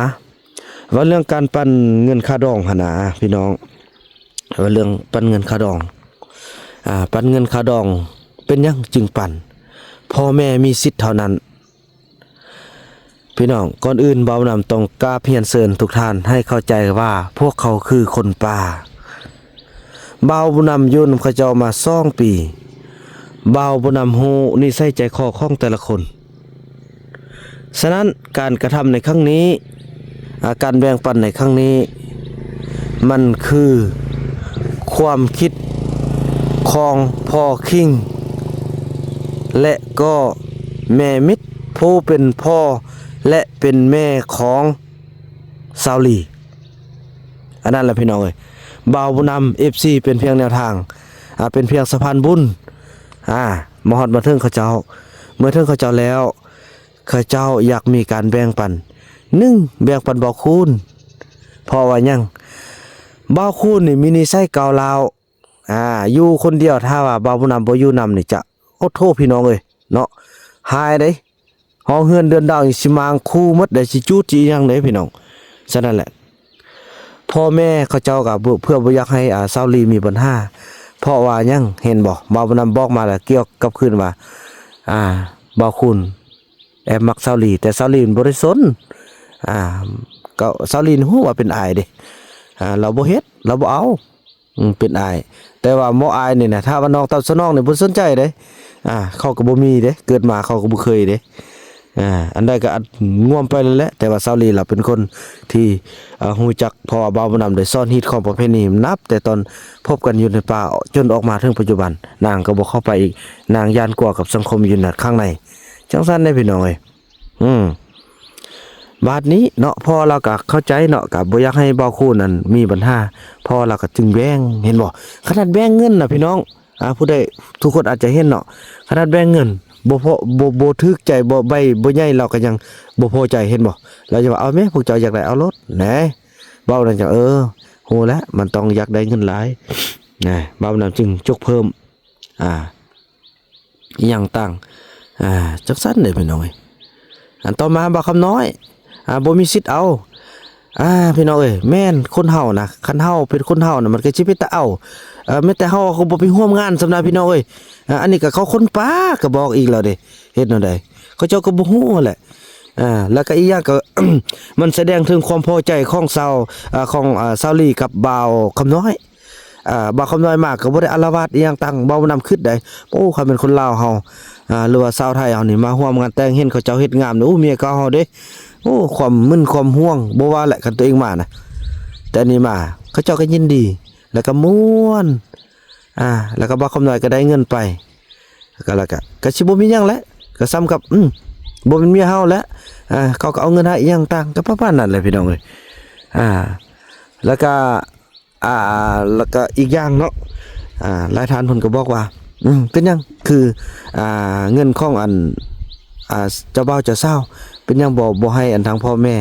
ເວົ້າເລື່ອງການປັນເງິນຄ່າດອງຫັ້ນນາພີ່ນ້ອງ ເວົ້າເລື່ອງປັນເງິນຄ່າດອງ ອາ ປັນເງິນຄ່າດອງ ເປັນຫຍັງຈຶ່ງປັນ? ພໍ່ແມ່ມີສິດເທົ່ານັ້ນ ພີ່ນ້ອງ ກ່ອນອື່ນບ່າວບຸນນຳຕ້ອງກາບຮຽນເຊີນທຸກທ່ານໃຫ້ເຂົ້າໃຈວ່າ ພວກເຂົາຄືຄົນປ່າ. ບ່າວບຸນນຳຢູ່ນຳເຂົາເຈົ້າມາສອງປີ. ບ່າວບຸນນຳຮູ້ນິໄສໃຈຄໍຂອງແຕ່ລະຄົນ. ສະນັ້ນ ການກະທຳໃນຄັ້ງນີ້ ອາ ການແບ່ງປັນໃນຄັ້ງນີ້ ມັນຄືຄວາມຄິດຂອງພໍ່ຄິງ ແລະ ກໍແມ່ມິດ ຜູ້ເປັນພໍ່ ແລະ ເປັນແມ່ຂອງສາວຫຼີ. ອັນນັ້ນລະພີ່ນ້ອງເອີຍ ບ່າວບຸນນຳ ເອັຟຊີ ເປັນພຽງແນວທາງ ອາ ເປັນພຽງສະພານບຸນ ອາ ມາຮອດມາເຖິງເຂົາເຈົ້າ ເມື່ອເຖິງເຂົາເຈົ້າແລ້ວ ເຂົາເຈົ້າຢາກມີການແບ່ງປັນ ໜຶ່ງ ແບ່ງປັນບ່າວຄູນ ເພາະວ່າຫຍັງ? ບ່າວຄູນນີ້ມີນິໄສກ້າວຮ້າວ ອາ ຢູ່ຄົນດຽວ ຖ້າວ່າບ່າວບຸນນຳບໍ່ຢູ່ນຳນີ້ຈະ ໂອ້ໂທ້ ພີ່ນ້ອງເອີຍເນາະ ຮ້າຍເດ້ ຫ້ອງເຮືອນເດືອນດາວນີ້ຊິມ້າງຂູ່ໝົດເດ້ ຊິຈູດຊິອີ່ຫຍັງເດ້ພີ່ນ້ອງ. ສະນັ້ນແຫຼະ ພໍ່ແມ່ເຂົາເຈົ້າກໍບໍ່ ເພື່ອບໍ່ຢາກໃຫ້ ອາ ສາວຫຼີມີບັນຫາ ເພາະວ່າຫຍັງ ເຫັນບໍ່? ບ່າວບຸນນຳບອກມາແລ້ວ ກ່ຽວກັບຄືນວ່າ ອາ ບ່າວຄູນແອບມັກສາວຫຼີ ແຕ່ສາວຫຼີມັນບໍ່ໄດ້ສົນ ອາ ກໍສາວຫຼີຮູ້ວ່າເປັນອ້າຍເດ້ ອາ ລາວບໍ່ເຮັດ ລາວບໍ່ເອົາ. ອືມ ເປັນອ້າຍ ແຕ່ວ່າໝໍອ້າຍນີ້ນະ ຖ້າວ່ານ້ອງຕອບສະໜອງນີ້ບໍ່ສົນໃຈເດ້ ອາ ເຂົາກໍບໍ່ມີເດ້ ເກີດມາເຂົາກໍບໍ່ເຄີຍເດ້ ອາ ອັນໃດກໍອັນງວມໄປແລ້ວແຫຼະ ແຕ່ວ່າສາວຫຼີລາວເປັນຄົນທີ່ ເອີ ຮູ້ຈັກ ເພາະວ່າບ່າວບຸນນຳໄດ້ສອນຮີດຄອງປະເພນີ ນັບແຕ່ຕອນພົບກັນຢູ່ໃນປ່າ ຈົນອອກມາເຖິງປັດຈຸບັນ ນາງກໍບໍ່ເຂົ້າໄປອີກ ນາງຢ້ານກົວກັບສັງຄົມຢູ່ໃນຂ້າງໃນ ຈັ່ງຊັ້ນເດ້ພີ່ນ້ອງເອີຍ. ອືມ ບາດນີ້ເນາະ ພໍ່ລາວກໍເຂົ້າໃຈເນາະ ກໍບໍ່ຢາກໃຫ້ບ່າວຄູນນັ້ນມີບັນຫາ ພໍ່ລາວກໍຈຶ່ງແບ່ງ ເຫັນບໍ່? ຂະໜາດແບ່ງເງິນນະພີ່ນ້ອງ ອາ ຜູ້ໃດ ທຸກຄົນອາດຈະເຫັນເນາະ ຂະໜາດແບ່ງເງິນ ບໍ່ພໍ ບໍ່ ບໍ່ຖືກໃຈ ບໍ່ ໃບບໍ່ໃຫຍ່ ລາວກໍຍັງບໍ່ພໍໃຈ ເຫັນບໍ່? ລາວຈະວ່າ ເອົາແມ້ ພວກເຈົ້າຢາກໄດ້ເອົາໂລດ ແນ່ ເວົ້ານັ້ນຈັ່ງ ເອີ ຮູ້ແລ້ວ ມັນຕ້ອງຢາກໄດ້ເງິນຫຼາຍ ນະ ບ່າວບຸນນຳຈຶ່ງຈົກເພີ່ມ ອາ ອີ່ຫຍັງຕ່າງ ອາ ຈັ່ງຊັ້ນເດ້ພີ່ນ້ອງເອີຍ. ອັນຕໍ່ມາບ່າວຄຳນ້ອຍ ອາ ບໍ່ມີສິດເອົາ ອາ ພີ່ນ້ອງເອີຍ ແມ່ນຄົນເຮົານະ ຄັນເຮົາເປັນຄົນເຮົານະ ມັນກໍຊິເປັນຕາເອົາ ເອີ ແມ່ນແຕ່ເຮົາກໍບໍ່ໄປຮ່ວມງານສ່ຳນະພີ່ນ້ອງເອີຍ. ອາ ອັນນີ້ກໍເຂົາຄົນປ່າກໍບອກອີກແລ້ວເດ້ ເຮັດແນວໃດ ເຂົາເຈົ້າກໍບໍ່ຮູ້ຫັ້ນແຫຼະ ອາ ແລ້ວກໍອີກຢ່າງກໍ ມັນສະແດງເຖິງຄວາມພໍໃຈຂອງຊາວ ອາ ຂອງ ອາ ສາວຫຼີກັບບ່າວຄຳນ້ອຍ. ອາ ບ່າວຄຳນ້ອຍມາກໍບໍ່ໄດ້ອາລະວາດອີ່ຫຍັງຕ່າງ ເວົ້ານຳຄຶດໃດ ໂອ້ ຄັນແມ່ນຄົນລາວເຮົາ ອາ ຫຼືວ່າຊາວໄທເຮົານີ້ມາຮ່ວມງານແຕ່ງ ເຫັນເຂົາເຈົ້າເຮັດງາມນີ້ ໂອ້ ເມຍເກົ່າເຮົາເດ້ ໂອ້ ຄວາມມຶນຄວາມຫ່ວງ ບໍ່ວ່າແຫຼະ ຄັນຕົວເອງມານະ ແຕ່ນີ້ມາ ເຂົາເຈົ້າກໍຍິນດີ ແລ້ວກໍມ່ວນ ອາ ແລ້ວກໍບ່າວຄຳນ້ອຍກໍໄດ້ເງິນໄປ ກໍ ແລ້ວກໍ ກໍຊິບໍ່ມີຫຍັງແຫຼະ ກໍສ່ຳກັບ ອືມ ບໍ່ແມ່ນເມຍເຮົາແຫຼະ ອາ ເຂົາກໍເອົາເງິນໃຫ້ອີ່ຫຍັງຕ່າງ ກໍປະມານນັ້ນແຫຼະພີ່ນ້ອງເອີຍ ອາ ແລ້ວກໍ ອ່າ ແລ້ວກໍອີກຢ່າງເນາະ ອ່າ ຫຼາຍທ່ານເພິ່ນກໍບອກວ່າ ອືມ ເປັນຫຍັງຄື ອ່າ ເງິນຂອງອັນ ອ່າ ເຈົ້າບ່າວເຈົ້າສາວ ເປັນຫຍັງບໍ່ ບໍ່ໃຫ້ອັນທາງພໍ່ແມ່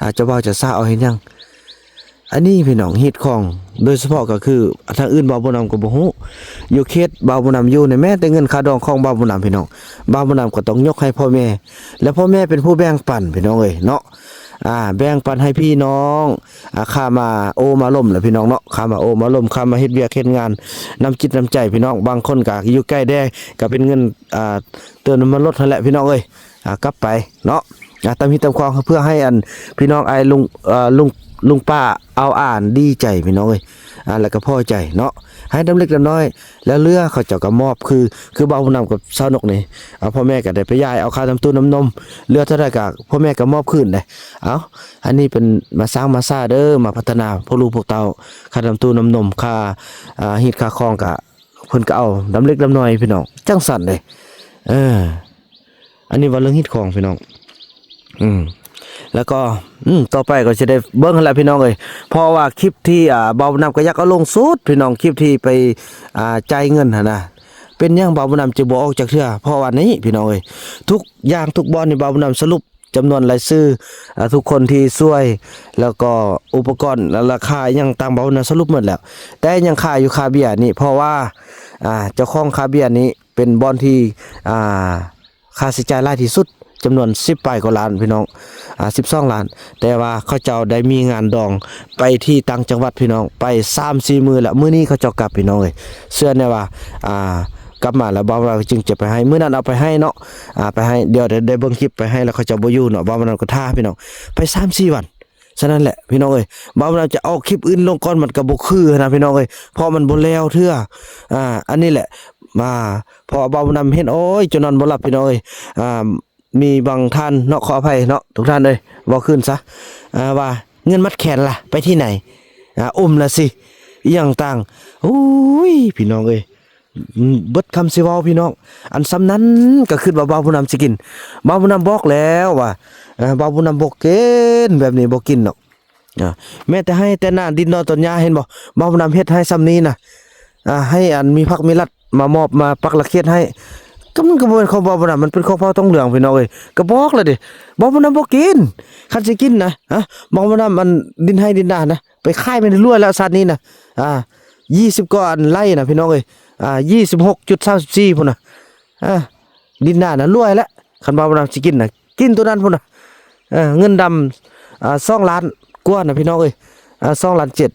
ອ່າ ເຈົ້າບ່າວເຈົ້າສາວເອົາເຮັດຫຍັງ? ອັນນີ້ພີ່ນ້ອງ ຮີດຄອງ ໂດຍສະເພາະກໍຄືທາງອື່ນບ່າວບຸນນຳກໍບໍ່ຮູ້ ຢູ່ເຂດບ່າວບຸນນຳຢູ່ນີ້ ແມ້ແຕ່ເງິນຄ່າດອງຂອງບ່າວບຸນນຳ ພີ່ນ້ອງ ບ່າວບຸນນຳກໍຕ້ອງຍົກໃຫ້ພໍ່ແມ່ ແລະ ພໍ່ແມ່ເປັນຜູ້ແບ່ງປັນ ພີ່ນ້ອງເອີຍເນາະ ອ່າ ແບ່ງປັນໃຫ້ພີ່ນ້ອງ ອ່າ ຄ່າມາໂອ້ມາລົມແຫຼະພີ່ນ້ອງເນາະ ຄ່າມາໂອ້ມາລົມ ຄ່າມາເຮັດວຽກເຮັດງານ ນ້ຳຈິດນ້ຳໃຈພີ່ນ້ອງ ບາງຄົນກໍຢູ່ໃກ້ແດ່ ກໍເປັນເງິນ ອ່າ ເຕີມນ້ຳມັນລົດຫັ້ນແຫຼະພີ່ນ້ອງເອີຍ ອ່າ ກັບໄປເນາະ ອ່າ ຕາມຮີດຕາມຄອງ ເພື່ອໃຫ້ອັນ ພີ່ນ້ອງອ້າຍລຸງ ເອີ ລຸງ ລຸງປ້າເອົາອ່ານດີໃຈພີ່ນ້ອງເອີຍ ອ່າ ແລ້ວກໍພໍໃຈເນາະ ໃຫ້ດຳເລັກດຳນ້ອຍ ແລ້ວເຫຼືອເຂົາເຈົ້າກໍມອບ ຄື ຄືບ່າວບຸນນຳກັບຊາວນົກນີ້ ອ່າ ພໍ່ແມ່ກໍໄດ້ໄປຢາຍເອົາຄ່ານ້ຳຕູ້ນ້ຳນົມ ເຫຼືອເທົ່າໃດກໍພໍ່ແມ່ກໍມອບຄືນເດ້. ເອົາ ອັນນີ້ເປັນມາສ້າງມາສາເດີ ມາພັດທະນາພວກລູກພວກເຕົ້າ ຄ່ານ້ຳຕູ້ນ້ຳນົມ ຄ່າ ອ່າ ຮີດຄ່າຄອງ ກະ ເພິ່ນກໍເອົາດຳເລັກດຳນ້ອຍພີ່ນ້ອງ ຈັ່ງຊັ້ນເດ້. ເອີ ອັນນີ້ເວົ້າເລື່ອງຮີດຄອງພີ່ນ້ອງ ອືມ ແລ້ວກໍ ອືມ ຕໍ່ໄປກໍຊິໄດ້ເບິ່ງຫັ້ນແຫຼະພີ່ນ້ອງເອີຍ ເພາະວ່າຄລິບທີ່ ອ່າ ບ່າວບຸນນຳກໍຢາກເອົາລົງສຸດພີ່ນ້ອງ ຄລິບທີ່ໄປ ອ່າ ຈ່າຍເງິນຫັ້ນນະ ເປັນຫຍັງບ່າວບຸນນຳຈຶ່ງບໍ່ອອກຈັກເທື່ອ ເພາະວ່ານີ້ພີ່ນ້ອງເອີຍ ທຸກຢ່າງທຸກບ່ອນນີ້ບ່າວບຸນນຳສະຫຼຸບ ຈຳນວນລາຍຊື່ ອ່າ ທຸກຄົນທີ່ຊ່ວຍ ແລ້ວກໍອຸປະກອນ ລາຄາອີ່ຫຍັງຕ່າງໆ ເວົ້ານະ ສະຫຼຸບໝົດແລ້ວ ແຕ່ຍັງຄາຢູ່ຄ່າເບ້ຍນີ້ ເພາະວ່າ ອ່າ ເຈົ້າຂອງຄ່າເບ້ຍນີ້ເປັນບ່ອນທີ່ ອ່າ ຄ່າໃຊ້ຈ່າຍຫຼາຍທີ່ສຸດ ຈຳນວນສິບປາຍກວ່າລ້ານພີ່ນ້ອງ ອ່າ ສິບສອງລ້ານ ແຕ່ວ່າເຂົາເຈົ້າໄດ້ມີງານດອງໄປທີ່ຕ່າງຈັງຫວັດພີ່ນ້ອງ ໄປສາມສີ່ມື້ແລ້ວ ມື້ນີ້ເຂົາເຈົ້າກັບພີ່ນ້ອງເອີຍ ເຊື່ອແນ່ວ່າ ອ່າ ກັບມາແລ້ວບ່າວບຸນນຳຈຶ່ງຈະໄປໃຫ້ ມື້ນັ້ນເອົາໄປໃຫ້ເນາະ ອ່າ ໄປໃຫ້ ດຽວໄດ້ ໄດ້ເບິ່ງຄລິບໄປໃຫ້ແລ້ວ ເຂົາເຈົ້າບໍ່ຢູ່ເນາະ ບ່າວບຸນນຳກໍຖ້າພີ່ນ້ອງ ໄປສາມສີ່ວັນ ສະນັ້ນແຫຼະພີ່ນ້ອງເອີຍ ບ່າວບຸນນຳຈະເອົາຄລິບອື່ນລົງກ່ອນ ມັນກໍບໍ່ຄືນນະພີ່ນ້ອງເອີຍ ເພາະມັນບໍ່ແລ້ວເທື່ອ ອ່າ ອັນນີ້ແຫຼະ ອ່າ ເພາະວ່າບ່າວບຸນນຳເຫັນ ໂອ້ຍ ຈົນນອນບໍ່ຫຼັບພີ່ນ້ອງເອີຍ ອ່າ ມີບາງທ່ານເນາະ ຂໍອະໄພເນາະ ທຸກທ່ານເອີຍ ເວົ້າຄືນຊະ ອ່າ ວ່າເງິນມັດແຂນລະໄປທີ່ໃນ ອ່າ ອົມລະຊິ ອີ່ຫຍັງຕ່າງ ໂອ້ຍ ພີ່ນ້ອງເອີຍ ເບິດຄຳຊິເວົ້າພີ່ນ້ອງ ອັນຊ່ຳນັ້ນກໍຄິດວ່າບ່າວບຸນນຳຊິກິນ ບ່າວບຸນນຳບອກແລ້ວວ່າ ເອີ ບ່າວບຸນນຳບໍ່ກິນ ແບບນີ້ບໍ່ກິນດອກ ອ່າ ແມ້ແຕ່ໄຮ່ແຕ່ນາ ດິນດອນຕອນຫຍ້າ ເຫັນບໍ່ ບ່າວບຸນນຳເຮັດໃຫ້ຊ່ຳນີ້ນະ ອ່າ ໃຫ້ອັນມີພັກມີລັດມາມອບ ມາປັກລະເຂດໃຫ້ ກໍມັນກໍບໍ່ແມ່ນຂອງບ່າວບຸນນຳ ມັນເປັນຂອງເຜົ່າຕອງເຫຼືອງ ພີ່ນ້ອງເອີຍ ກໍບອກແລ້ວເດ້ ບ່າວບຸນນຳບໍ່ກິນ ຄັນຊິກິນນະ ຮະ ບ່າວບຸນນຳ ອັນດິນໄຮ່ດິນນານະ ໄປຂາຍແມ່ນລວຍແລ້ວຊາດນີ້ນະ ອ່າ ຊາວກວ່າອັນໄຮ່ນະ ພີ່ນ້ອງເອີຍ ອ່າ ຊາວຫົກຈຸດສາມສີ່ພຸ້ນນະ ອ່າ ດິນນານະລວຍແລ້ວ ຄັນບ່າວບຸນນຳຊິກິນນະ ກິນໂຕນັ້ນພຸ້ນນະ ເອີ ເງິນດຳ ອ່າ ສອງລ້ານກວ່ານະ ພີ່ນ້ອງເອີຍ ອ່າ ສອງລ້ານເຈັດ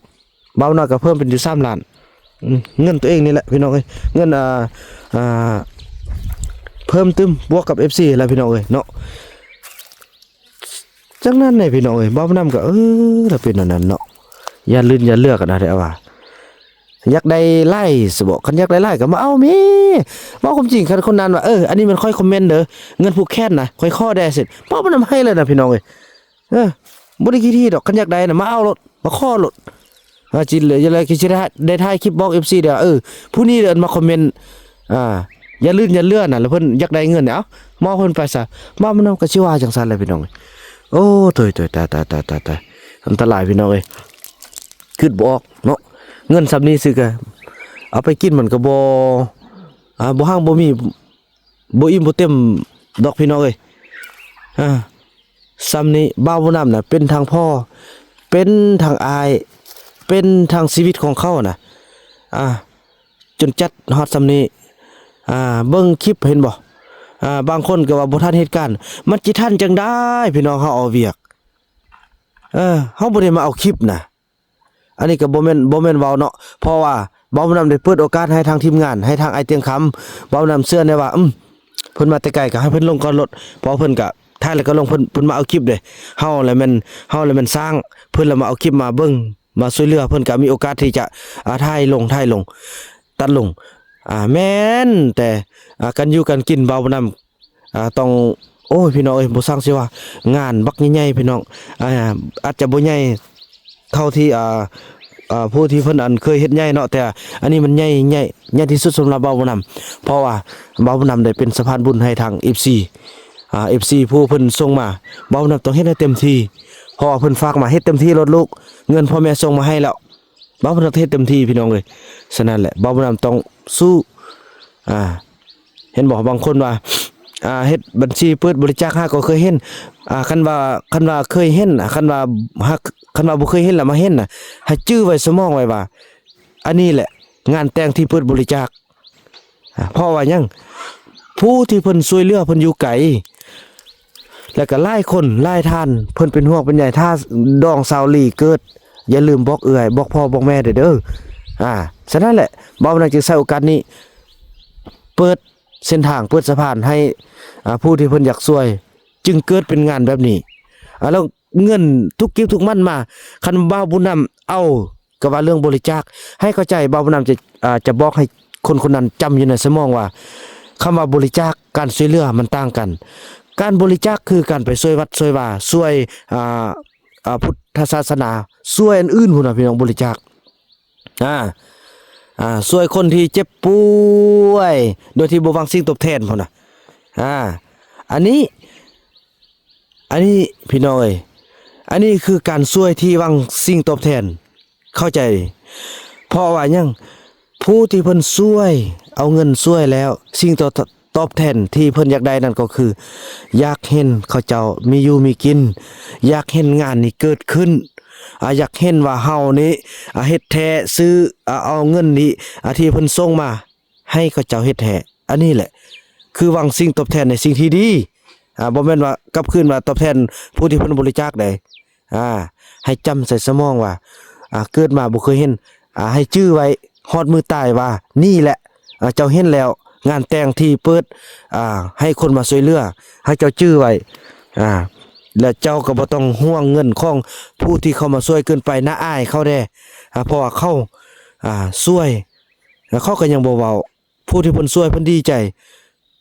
ບ່າວບຸນນຳກໍເພີ່ມເປັນຢູ່ສາມລ້ານ ອືມ ເງິນຕົວເອງນີ້ແຫຼະ ພີ່ນ້ອງເອີຍ ເງິນ ອ່າ ອ່າ ເພີ່ມຕື່ມບວກກັບເອັຟຊີແຫຼະ ພີ່ນ້ອງເອີຍເນາະ ຈັ່ງນັ້ນແຫຼະ ພີ່ນ້ອງເອີຍ ບ່າວບຸນນຳກໍ ເອີ ລະເປັນອັນນັ້ນເນາະ ຢ່າລື່ນຢ່າເຫຼືອກັນນະ ແທ້ວ່າ ຢາກໄດ້ຫຼາຍຊະບໍ ຄັນຢາກໄດ້ຫຼາຍກໍມາເອົາແມ້ ເວົ້າຄວາມຈິງ ຄັນຄົນນັ້ນວ່າ ເອີ ອັນນີ້ແມ່ນຂ້ອຍຄອມເມັນເດີ ເງິນຜູກແຂນນະ ຂ້ອຍຂໍແດ່ ຊິ ເວົ້າມັນນຳໃຫ້ເລີຍນະ ພີ່ນ້ອງເອີຍ ເອີ ບໍ່ໄດ້ຂີ້ຖີ່ດອກ ຄັນຢາກໄດ້ນະ ມາເອົາໂລດ ມາຂໍໂລດ ວ່າຈິ ແລ້ວກໍຊິໄດ້ ໄດ້ຖ່າຍຄລິບບອກເອັຟຊີເດີ ເອີ ຜູ້ນີ້ເດີ ມາຄອມເມັນ ອ່າ ຢ່າລື່ນຢ່າເຫຼືອນະ ແລ້ວເພິ່ນຢາກໄດ້ເງິນ ເອົ້າ ມອບເພິ່ນໄປຊະ ມາ ມັນກໍຊິວ່າຈັ່ງຊັ້ນແຫຼະ ພີ່ນ້ອງ ໂອ້ ໂຕຍ ໂຕຍ ຕາຍ ຕາຍ ຕາຍ ຕາຍ ອັນຕະລາຍ ພີ່ນ້ອງເອີຍ ຄິດບໍ່ອອກເນາະ ເງິນຊ່ຳນີ້ຊື່ກະ ເອົາໄປກິນມັນກໍບໍ່ ອ່າ ບໍ່ຮັ່ງບໍ່ມີ ບໍ່ອີ່ມບໍ່ເຕັມດອກ ພີ່ນ້ອງເອີຍ ອ່າ ຊ່ຳນີ້ ບ່າວບຸນນຳນະ ເປັນທັງພໍ່ ເປັນທັງອ້າຍ ເປັນທັງຊີວິດຂອງເຂົານະ ອ່າ ຈົນຈັດຮອດຊ່ຳນີ້ ອ່າ ເບິ່ງຄລິບເຫັນບໍ່ ອ່າ ບາງຄົນກໍວ່າບໍ່ທັນເຫດການ ມັນຊິທັນຈັ່ງໃດ ພີ່ນ້ອງ ເຮົາເອົາວຽກ ເອີ ເຮົາບໍ່ໄດ້ມາເອົາຄລິບນະ ອັນນີ້ກໍບໍ່ແມ່ນ ບໍ່ແມ່ນເວົ້າເນາະ ເພາະວ່າບ່າວບຸນນຳໄດ້ເປີດໂອກາດໃຫ້ທາງທີມງານ ໃຫ້ທາງອ້າຍຕຽງຄຳ ບ່າວບຸນນຳເຊື່ອແນ່ວ່າ ອືມ ເພິ່ນມາແຕ່ໄກ ກໍໃຫ້ເພິ່ນລົງກ່ອນໂລດ ເພາະເພິ່ນກໍ ທ້າຍແລ້ວກໍລົງ ເພິ່ນ ເພິ່ນມາເອົາຄລິບເດ້ ເຮົາລະແມ່ນ ເຮົາລະແມ່ນສ້າງ ເພິ່ນລະມາເອົາຄລິບມາເບິ່ງ ມາຊ່ວຍເຫຼືອ ເພິ່ນກໍມີໂອກາດທີ່ຈະ ອ່າ ຖ່າຍລົງ ຖ່າຍລົງ ຕັດລົງ ອ່າ ແມ່ນແຕ່ ອ່າ ການຢູ່ການກິນ ບ່າວບຸນນຳ ອ່າ ຕ້ອງ ໂອ້ຍ ພີ່ນ້ອງເອີຍ ບໍ່ຊ່າງຊິວ່າ ງານບັກໃຫຍ່ໆ ພີ່ນ້ອງ ອ່າ ອາດຈະບໍ່ໃຫຍ່ເທົ່າທີ່ ອ່າ ອ່າ ຜູ້ທີ່ເພິ່ນ ອັນ ເຄີຍເຮັດໃຫຍ່ເນາະ ແຕ່ອັນນີ້ມັນໃຫຍ່ ໃຫຍ່ ໃຫຍ່ທີ່ສຸດສຳລັບບ່າວບຸນນຳ ເພາະວ່າບ່າວບຸນນຳໄດ້ເປັນສະພານບຸນໃຫ້ທາງເອັຟຊີ ອ່າ ເອັຟຊີ ຜູ້ເພິ່ນສົ່ງມາ ບ່າວບຸນນຳຕ້ອງເຮັດໃຫ້ເຕັມທີ່ ເພາະວ່າເພິ່ນຝາກມາ ເຮັດເຕັມທີ່ໂລດລູກ ເງິນພໍ່ແມ່ສົ່ງມາໃຫ້ແລ້ວ ບ່າວບຸນນຳເຮັດເຕັມທີ່ ພີ່ນ້ອງເອີຍ ສະນັ້ນແຫຼະ ບ່າວບຸນນຳຕ້ອງສູ້ ອ່າ ເຫັນບໍ່ ບາງຄົນວ່າ ອ່າ ເຮັດບັນຊີເປີດບໍລິຈາກ ຫາກໍເຄີຍເຫັນ ອ່າ ຄັນວ່າ ຄັນວ່າເຄີຍເຫັນ ຄັນວ່າຫາກ ຄັນວ່າບໍ່ເຄີຍເຫັນລະມາເຫັນນະ ໃຫ້ຈື່ໄວ້ສະໝອງໄວ້ວ່າ ອັນນີ້ແຫຼະ ງານແຕ່ງທີ່ເປີດບໍລິຈາກ ອ່າ ເພາະວ່າຫຍັງ ຜູ້ທີ່ເພິ່ນຊ່ວຍເຫຼືອເພິ່ນຢູ່ໄກ ແລ້ວກໍຫຼາຍຄົນຫຼາຍທ່ານເພິ່ນເປັນຫ່ວງເປັນໃຍ ຖ້າດອງສາວຫຼີເກີດ ຢ່າລືມບອກເອື້ອຍ ບອກພໍ່ບອກແມ່ເດີ ເດີ ອ່າ ສະນັ້ນແຫຼະ ບ່າວບຸນນຳຈຶ່ງໃຊ້ໂອກາດນີ້ ເປີດເສັ້ນທາງ ເປີດສະພານໃຫ້ ອ່າ ຜູ້ທີ່ເພິ່ນຢາກຊ່ວຍ ຈຶ່ງເກີດເປັນງານແບບນີ້ ອ່າ ແລ້ວ ເງິນທຸກກິບທຸກມັນມາ. ຄັນບ່າວບຸນນຳເອົາ ກໍວ່າເລື່ອງບໍລິຈາກ ໃຫ້ເຂົ້າໃຈ ບ່າວບຸນນຳຈະ ອ່າ ຈະບອກໃຫ້ຄົນຄົນນັ້ນຈຳຢູ່ໃນສະໝອງວ່າ ຄຳວ່າບໍລິຈາກ ການຊ່ວຍເຫຼືອມັນຕ່າງກັນ. ການບໍລິຈາກຄືການໄປຊ່ວຍວັດຊ່ວຍວາ ຊ່ວຍ ອ່າ ອ່າ ພຸດທະສາສະໜາ ຊ່ວຍອັນອື່ນພຸ້ນນະ ພີ່ນ້ອງ ບໍລິຈາກ ອ່າ ອ່າ ຊ່ວຍຄົນທີ່ເຈັບປ່ວຍ ໂດຍທີ່ບໍ່ຫວັງສິ່ງຕອບແທນພຸ້ນນະ. ອ່າ ອັນນີ້ ອັນນີ້ ພີ່ນ້ອງເອີຍ ອັນນີ້ຄືການຊ່ວຍທີ່ຫວັງສິ່ງຕອບແທນ ເຂົ້າໃຈ. ເພາະວ່າຫຍັງ? ຜູ້ທີ່ເພິ່ນຊ່ວຍ ເອົາເງິນຊ່ວຍແລ້ວ ສິ່ງຕອບ ຕອບແທນທີ່ເພິ່ນຢາກໄດ້ນັ້ນກໍຄື ຢາກເຫັນເຂົາເຈົ້າມີຢູ່ມີກິນ, ຢາກເຫັນງານນີ້ເກີດຂຶ້ນ, ອາ ຢາກເຫັນວ່າເຮົານີ້ ອາ ເຮັດແທ້ຊື້ ອາ ເອົາເງິນນີ້ ອາ ທີ່ເພິ່ນສົ່ງມາໃຫ້ເຂົາເຈົ້າເຮັດແທ້. ອັນນີ້ແຫຼະ ຄືຫວັງສິ່ງຕອບແທນໃນສິ່ງທີ່ດີ. ອາ ບໍ່ແມ່ນວ່າກັບຄືນມາຕອບແທນຜູ້ທີ່ເພິ່ນບໍລິຈາກໃດ. ອາ ໃຫ້ຈຳໃສ່ສະໝອງວ່າ ອາ ເກີດມາບໍ່ເຄີຍເຫັນ ອາ ໃຫ້ຈື່ໄວ້ຮອດມື້ຕາຍວ່າ ນີ້ແຫຼະ ອາ ເຈົ້າເຫັນແລ້ວ ງານແຕ່ງທີ່ເປີດ ອາ ໃຫ້ຄົນມາຊ່ວຍເຫຼືອ ໃຫ້ເຈົ້າຈື່ໄວ້. ອາ ແລະເຈົ້າກໍບໍ່ຕ້ອງຫ່ວງເງິນຂອງຜູ້ທີ່ເຂົ້າມາຊ່ວຍເກີນໄປ ໜ້າອາຍເຂົາແດ່. ອາ ເພາະວ່າເຂົາ ອາ ຊ່ວຍ ແລະເຂົາກໍຍັງບໍ່ເວົ້າ. ຜູ້ທີ່ເພິ່ນຊ່ວຍເພິ່ນດີໃຈ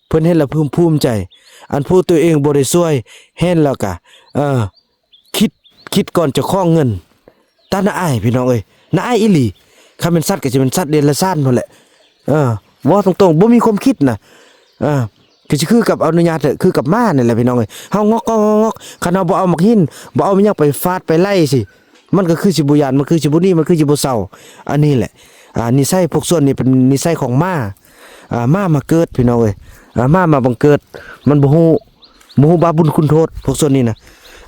ເພິ່ນເຫັນແລ້ວເພິ່ນພູມໃຈ. ອັນຜູ້ຕົວເອງບໍ່ໄດ້ຊ່ວຍ ເຫັນແລ້ວກະ ເອີ ຄິດ ຄິດກ່ອນຈະຂອງເງິນ. ຕາໜ້າອາຍ ພີ່ນ້ອງເອີຍ ໜ້າອາຍອີ່ຫຼີ. ຄັນແມ່ນສັດກໍຊິແມ່ນສັດເດຍລະສານພຸ້ນແຫຼະ. ເອີ ເວົ້າຕົງໆ ບໍ່ມີຄວາມຄິດນະ. ເອີ ກໍຊິຄືກັບ ອະນຸຍາດເຖາະ ຄືກັບໝານີ້ແຫຼະ ພີ່ນ້ອງເອີຍ. ເຮົາງອກໆໆໆ ຄັນເຮົາບໍ່ເອົາໝາກຫີນ ບໍ່ເອົາອີ່ຫຍັງໄປຟາດໄປໄລ່ຊິ ມັນກໍຄືຊິບໍ່ຢ້ານ ມັນຄືຊິບໍ່ໜີ ມັນຄືຊິບໍ່ເຊົາ. ອັນນີ້ແຫຼະ ອາ ນິໄສພວກສ່ວນນີ້ເປັນນິໄສຂອງໝາ. ອາ ໝາມາເກີດ ພີ່ນ້ອງເອີຍ. ອາ ໝາມາບັງເກີດ ມັນບໍ່ຮູ້ ບໍ່ຮູ້ບາບບຸນຄຸນໂທດ ພວກສ່ວນນີ້ນະ.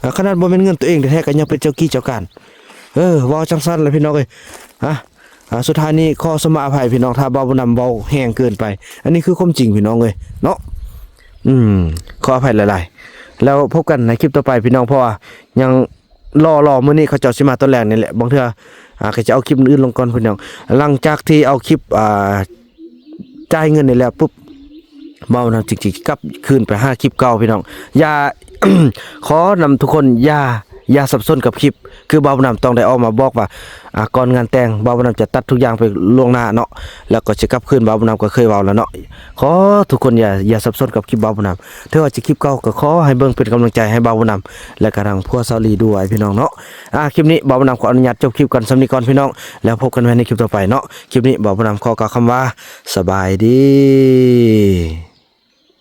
ອາ ຂະໜາດບໍ່ແມ່ນເງິນຕົວເອງແທ້ໆ ກໍຍັງເປັນເຈົ້າກີ້ເຈົ້າການ. ເອີ ເວົ້າຈັ່ງຊັ້ນແຫຼະ ພີ່ນ້ອງເອີຍ. ອາ ອາ ສຸດທ້າຍນີ້ຂໍສະມາອະໄພ ພີ່ນ້ອງ ຖ້າບ່າວບຸນນຳເວົ້າແຮງເກີນໄປ. ອັນນີ້ຄືຄວາມຈິງ ພີ່ນ້ອງເອີຍເນາະ. ອືມ ຂໍອະໄພຫຼາຍໆ ແລ້ວພົບກັນໃນຄລິບຕໍ່ໄປ ພີ່ນ້ອງ ເພາະວ່າຍັງລໍ ລໍມື້ນີ້ເຂົາເຈົ້າຊິມາຕອນແລງນີ້ແຫຼະ. ບາງເທື່ອ ອາ ກໍຈະເອົາຄລິບອື່ນໆລົງກ່ອນ ພີ່ນ້ອງ. ຫຼັງຈາກທີ່ເອົາຄລິບ ອາ ຈ່າຍເງິນນີ້ແລ້ວປຸບ ເວົ້ານຳຈິງໆ ກັບຄືນໄປຫາຄລິບເກົ່າ ພີ່ນ້ອງ. ຢ່າ ຂໍນຳທຸກຄົນ ຢ່າ ຢ່າສັບສົນກັບຄລິບ. ຄືບ່າວບຸນນຳຕ້ອງໄດ້ອອກມາບອກວ່າ ອາ ກ່ອນງານແຕ່ງ ບ່າວບຸນນຳຈະຕັດທຸກຢ່າງໄປລ່ວງໜ້າເນາະ ແລ້ວກໍຈະກັບຄືນ. ບ່າວບຸນນຳກໍເຄີຍເວົ້າແລ້ວເນາະ. ຂໍທຸກຄົນຢ່າ ຢ່າສັບສົນກັບຄລິບບ່າວບຸນນຳ. ເຖິງວ່າຈະຄລິບເກົ່າ ກໍຂໍໃຫ້ເບິ່ງເປັນກຳລັງໃຈໃຫ້ບ່າວບຸນນຳ ແລະກະທາງຜົວສາວລີດ້ວຍ ພີ່ນ້ອງເນາະ. ອາ ຄລິບນີ້ບ່າວບຸນນຳຂໍອະນຸຍາດຈົບຄລິບກ່ອນສ່ຳນີ້ກ່ອນ ພີ່ນ້ອງ ແລ້ວພົບກັນໃໝ່ໃນຄລິບຕໍ່ໄປເນາະ. ຄລິບນີ້ບ່າວບຸນນຳຂໍກ່າວຄຳວ່າ ສະບາຍດີ.